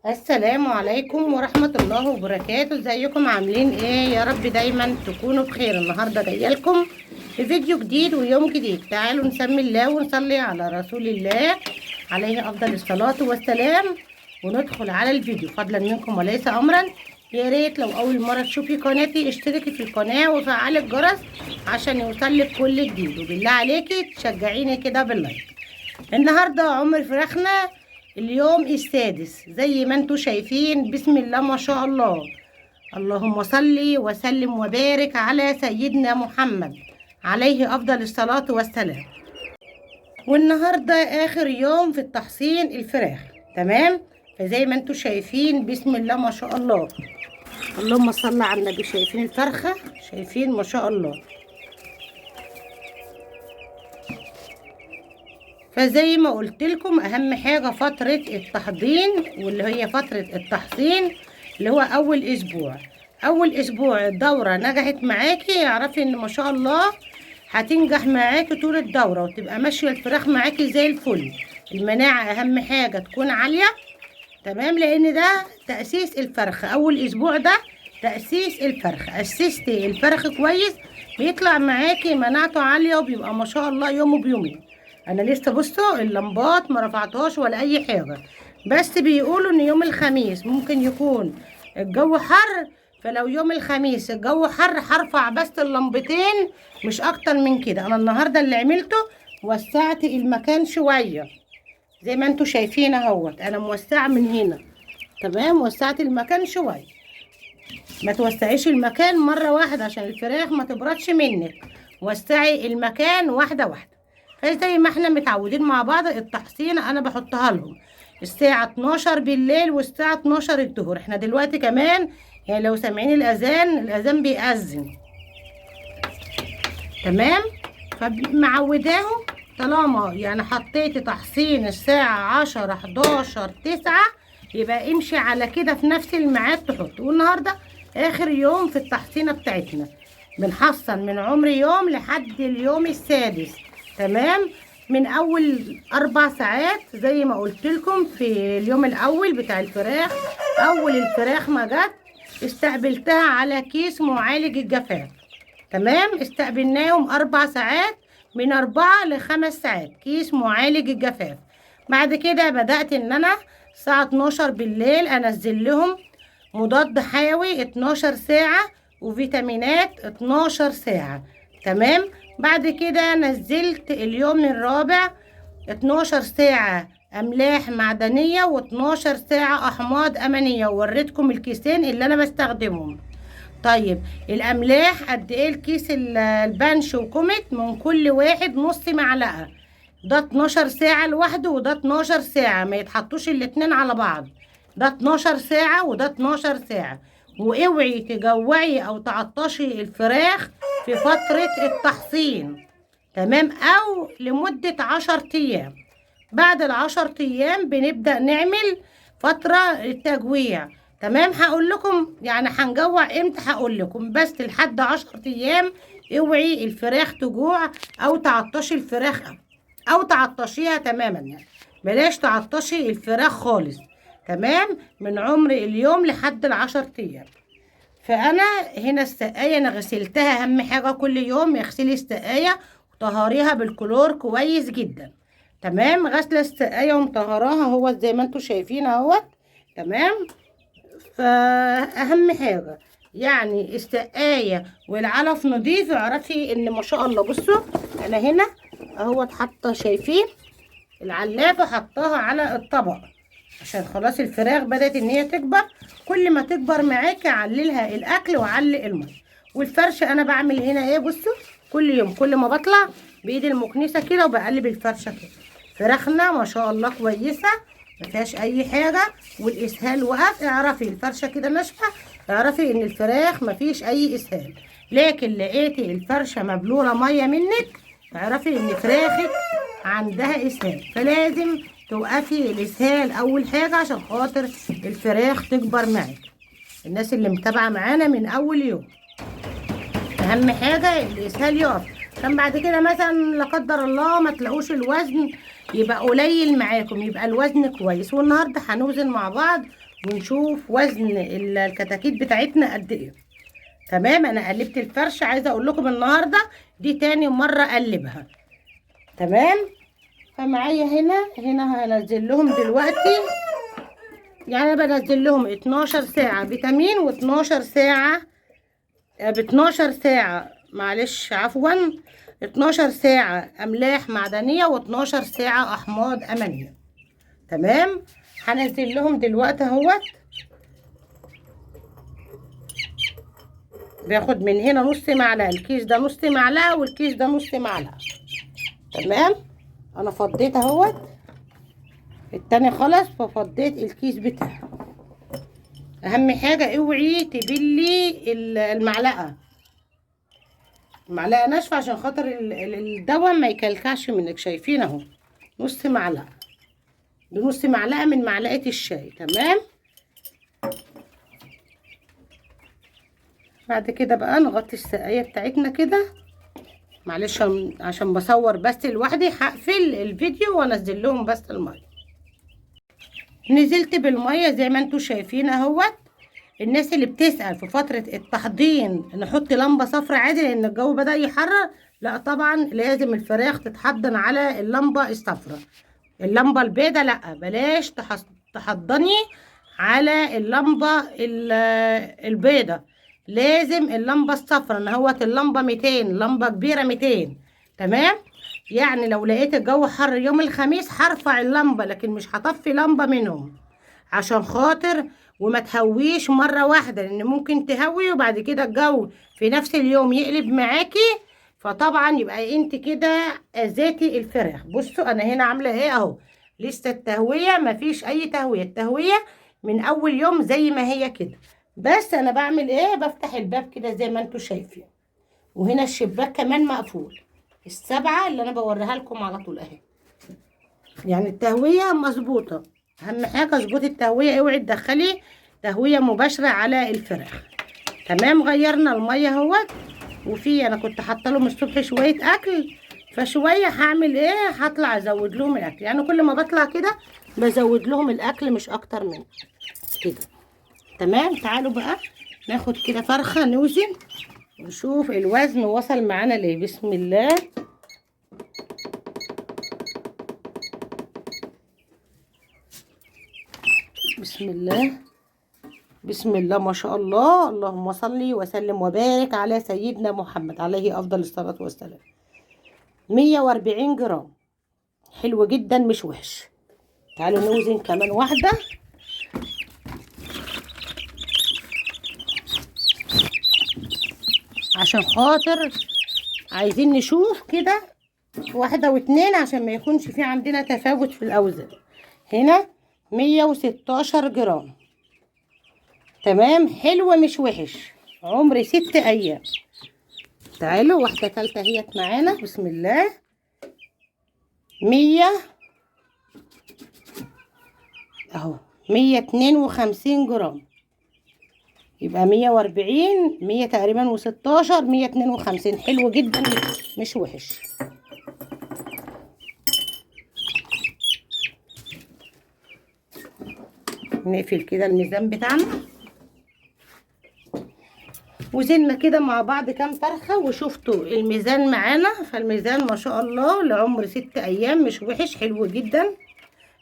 السلام عليكم ورحمة الله وبركاته. ازيكم عاملين ايه؟ يا رب دايما تكونوا بخير. النهاردة جاية لكم في فيديو جديد ويوم جديد. تعالوا نسمي الله ونصلي على رسول الله عليه افضل الصلاة والسلام، وندخل على الفيديو. فضلا منكم وليس امرا، يا ريت لو اول مرة تشوفي قناتي اشتركي في القناة وفعلي الجرس عشان يوصلك كل جديد، وبالله عليكي تشجعيني كده بال like. النهارده عمر فراخنا اليوم السادس زي ما انتوا شايفين، بسم الله ما شاء الله، اللهم صل وسلم وبارك على سيدنا محمد عليه افضل الصلاة والسلام. والنهارده اخر يوم في التحصين الفراخ، تمام؟ فزي ما انتوا شايفين بسم الله ما شاء الله، اللهم صل على النبي. شايفين الفرخة؟ شايفين ما شاء الله. فزي ما قلت لكم اهم حاجة فترة التحضين، واللي هي فترة التحصين اللي هو اول اسبوع. اول اسبوع الدورة نجحت معاكي، اعرفي ان ما شاء الله هتنجح معاكي طول الدورة وتبقى ماشية الفراخ معاكي زي الفل. المناعة اهم حاجة تكون عالية، تمام؟ لان ده تأسيس الفرخ. اول اسبوع ده تأسيس الفرخ. اسستي الفرخ كويس بيطلع معاكي مناعته عالية وبيبقى ما شاء الله يومه بيومين. انا لسه بصوا اللمبات ما رفعتهاش ولا اي حاجة، بس بيقولوا ان يوم الخميس ممكن يكون الجو حر، فلو يوم الخميس الجو حر هرفع بس اللمبتين مش اكتر من كده. انا النهارده اللي عملته وسعت المكان شوية زي ما انتوا شايفين اهوت، انا موسعه من هنا، تمام؟ وسعت المكان شوية. ما توسعيش المكان مرة واحدة عشان الفراخ ما تبردش منك، وسعي المكان واحدة واحدة. فزي ما احنا متعودين مع بعض، التحصين انا بحطها لهم الساعة 12 بالليل والساعة 12 الظهر. احنا دلوقتي كمان يعني لو سامعين الاذان، الاذان بيأذن، تمام؟ فمعوداهم طالما يعني حطيتي تحصين الساعة 10 11 9 يبقى امشي على كده في نفس الميعاد تحط. والنهارده اخر يوم في التحصينة بتاعتنا، بنحصن من عمر يوم لحد اليوم السادس، تمام؟ من اول 4 ساعات زي ما قلت لكم في اليوم الاول بتاع الفراخ. اول الفراخ ما جت استقبلتها على كيس معالج الجفاف، تمام؟ استقبلناهم 4 ساعات، من 4 ل5 ساعات كيس معالج الجفاف. بعد كده بدأت ان انا الساعة 12 بالليل انزل لهم مضاد حيوي 12 ساعة وفيتامينات 12 ساعة، تمام؟ بعد كده نزلت اليوم الرابع 12 ساعة أملاح معدنية واتناشر ساعة أحماض أمينية، ووريتكم الكيسين اللي أنا بستخدمهم. طيب الأملاح قد إيه؟ الكيس البنش وكومت من كل واحد نص معلقة، ده 12 ساعة لوحده وده 12 ساعة، ما يتحطوش الاتنين على بعض، ده 12 ساعة وده 12 ساعة. واوعي تجوعي أو تعطشي الفراخ في فترة التحصين، تمام؟ أو لمدة 10 أيام. بعد ال10 أيام بنبدأ نعمل فترة التجويع، تمام؟ هقول لكم يعني هنجوع امتى، هقول لكم، بس لحد 10 أيام اوعي الفراخ تجوع أو تعطشي الفراخ أو تعطشيها تماما، يعني بلاش تعطشي الفراخ خالص، تمام؟ من عمر اليوم لحد ال10 أيام. فأنا هنا السقاية أنا غسلتها، أهم حاجة كل يوم اغسلي السقاية وطهريها بالكلور كويس جدا، تمام؟ غسلة السقاية ومطهراها اهوت زي ما انتوا شايفين اهوت، تمام؟ فأهم حاجة يعني السقاية والعلف نضيف، اعرفي ان ما شاء الله. بصوا انا هنا اهوت حاطة، شايفين العلافة حطاها على الطبق عشان خلاص الفراخ بدأت ان هي تكبر. كل ما تكبر معاكي عللها الاكل وعلي المية. والفرش انا بعمل هنا ايه؟ بصوا كل يوم كل ما بطلع بايد المكنسة كده وبقلب الفرشة كده. فراخنا ما شاء الله كويسة ما فيهاش اي حاجة، والاسهال وقف. اعرفي الفرشة كده ناشفة، اعرفي ان الفراخ ما فيش اي اسهال. لكن لقيتي الفرشة مبلوله مية منك، اعرفي ان فراخك عندها اسهال، فلازم توقفي الاسهال اول حاجة عشان خاطر الفراخ تكبر معاك. الناس اللي متابعه معانا من اول يوم، اهم حاجة الاسهال يقف، عشان بعد كده مثلا لا قدر الله ما تلاقوش الوزن يبقى قليل معاكم، يبقى الوزن كويس. والنهارده هنوزن مع بعض ونشوف وزن الكتاكيت بتاعتنا قد ايه. تمام، انا قلبت الفرشة، عايزه اقول لكم النهارده دي تاني مرة اقلبها. تمام، فمعايا هنا هنزل لهم دلوقتي، يعني انا بنزل لهم 12 ساعة فيتامين و12 ساعة ب 12 ساعة، معلش عفوا، 12 ساعة املاح معدنية و12 ساعة احماض امينيه. تمام، هنزل لهم دلوقتي اهوت. باخد من هنا نص معلقه، الكيس ده نص معلقه والكيس ده نص معلقه. تمام، انا فضيت اهوت، التاني خلص ففضيت الكيس بتاعه. اهم حاجة اوعي تبلي المعلقة، المعلقة ناشفة عشان خاطر الدواء ما يكلكعش منك. شايفين اهو نص معلقه، بنص معلقه من معلقه الشاي. تمام، بعد كده بقى نغطي السقاية بتاعتنا كده. معلش عشان بصور بس لوحدي هقفل الفيديو وانزل لهم بس المية. نزلت بالمية زي ما انتم شايفين اهوت. الناس اللي بتسأل في فترة التحضين نحط لمبة صفراء عادي لان الجو بدأ يحرر، لا طبعا لازم الفراخ تتحضن على اللمبة الصفراء. اللمبة البيضاء لا، بلاش تحضني على اللمبة البيضاء، لازم اللمبة الصفراء. ان هوت اللمبة 200، لمبة كبيرة 200. تمام، يعني لو لقيت الجو حر يوم الخميس هرفع اللمبة، لكن مش هطفي لمبة منهم عشان خاطر وما تهويش مرة واحدة، لان ممكن تهوي وبعد كده الجو في نفس اليوم يقلب معاكي، فطبعا يبقى انت كده اذيتي الفراخ. بصوا انا هنا عاملة ايه اهو، لسه التهوية مفيش اي تهوية، التهوية من اول يوم زي ما هي كده. بس انا بعمل ايه، بفتح الباب كده زي ما انتوا شايفين، وهنا الشباك كمان مقفول، السبعة اللي انا بوريها لكم على طول اهي. يعني التهوية مظبوطة، اهم حاجة اظبطي التهوية، اوعي تدخلي تهوية مباشرة على الفراخ. تمام، غيرنا المية اهوت، وفي انا كنت حاطه لهم الصبح شوية اكل، فشوية هعمل ايه، هطلع ازود لهم الاكل. يعني كل ما بطلع كده بزود لهم الاكل مش اكتر من كده. تمام، تعالوا بقى ناخد كده فرخة نوزن ونشوف الوزن وصل معانا ليه. بسم الله. بسم الله، بسم الله ما شاء الله، اللهم صل وسلم وبارك على سيدنا محمد عليه افضل الصلاة والسلام. 140 جرام، حلو جدا مش وحش. تعالوا نوزن كمان واحدة. عشان خاطر عايزين نشوف كده واحدة واتنين عشان ما يكونش في عندنا تفاوت في الأوزان. هنا 116 جرام. تمام، حلوة مش وحش، عمر 6 أيام. تعالوا واحدة تالتة اهيت معانا. بسم الله. 100 اهو، 152 جرام، يبقى 140، 100 تقريبا و16، 152. حلو جدا مش وحش. نقفل كده الميزان بتاعنا. وزننا كده مع بعض كام فرخة وشفتوا الميزان معانا، فالميزان ما شاء الله لعمر 6 أيام مش وحش، حلو جدا.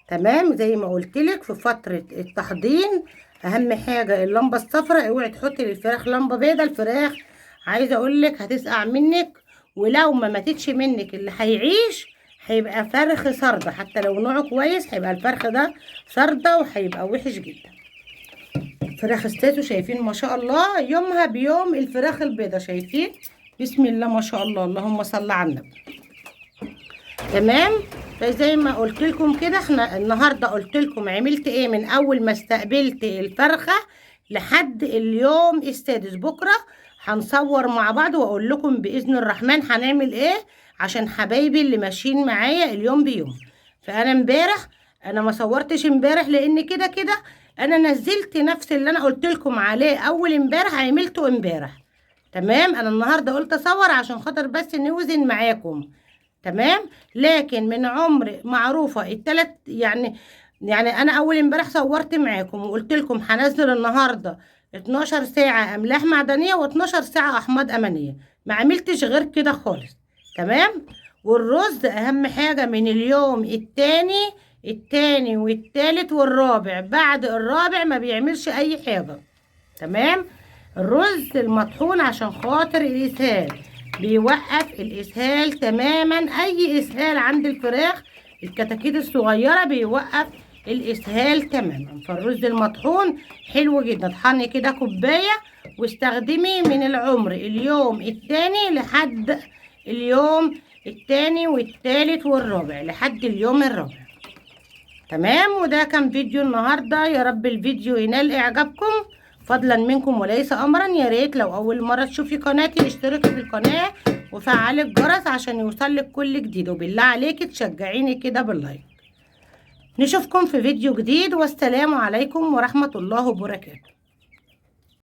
تمام، زي ما قلتلك في فترة التحضين اهم حاجة اللمبة الصفراء، اوعي تحطي للفراخ لمبة بيضة، الفراخ عايزة اقولك هتسقع منك، ولو ما ماتتش منك اللي هيعيش هيبقى فرخ سردة، حتى لو نوعه كويس هيبقى الفرخ ده سردة وهيبقى وحش جدا. فراخ استاتو شايفين ما شاء الله يومها بيوم الفراخ البيضة، شايفين بسم الله ما شاء الله، اللهم صل على النبي. تمام، فزي ما قلت لكم كده احنا النهارده قلت لكم عملت ايه من اول ما استقبلت الفرخه لحد اليوم السادس. بكره هنصور مع بعض واقول لكم باذن الرحمن هنعمل ايه عشان حبايبي اللي ماشيين معايا اليوم بيوم. فانا امبارح انا ما صورتش امبارح لان كده كده انا نزلت نفس اللي انا قلت لكم عليه اول امبارح عملته امبارح. تمام، انا النهارده قلت اصور عشان خاطر بس نوزن معاكم. تمام، لكن من عمر معروفة التلات، يعني يعني انا اول امبارح صورت معاكم وقلت لكم هنزل النهارده 12 ساعة املاح معدنية و12 ساعة احماض امينيه، ما عملتش غير كده خالص. تمام. والرز اهم حاجة من اليوم التاني والتالت والرابع، بعد الرابع ما بيعملش اي حاجة. تمام. الرز المطحون عشان خاطر الاسهال، بيوقف الاسهال تماما. اي اسهال عند الفراخ الكتاكيت الصغيرة بيوقف الاسهال تماما. فالرز المطحون حلو جدا. اطحني كده كوباية واستخدمي من العمر اليوم الثاني لحد اليوم الثاني والثالث والرابع، لحد اليوم الرابع. تمام. وده كان فيديو النهارده، يا رب الفيديو ينال اعجابكم. فضلا منكم وليس امرا، يا ريت لو اول مرة تشوفي قناتي اشتركي في القناة وفعلي الجرس عشان يوصلك كل جديد، وبالله عليكي تشجعيني كده باللايك. نشوفكم في فيديو جديد، والسلام عليكم ورحمة الله وبركاته.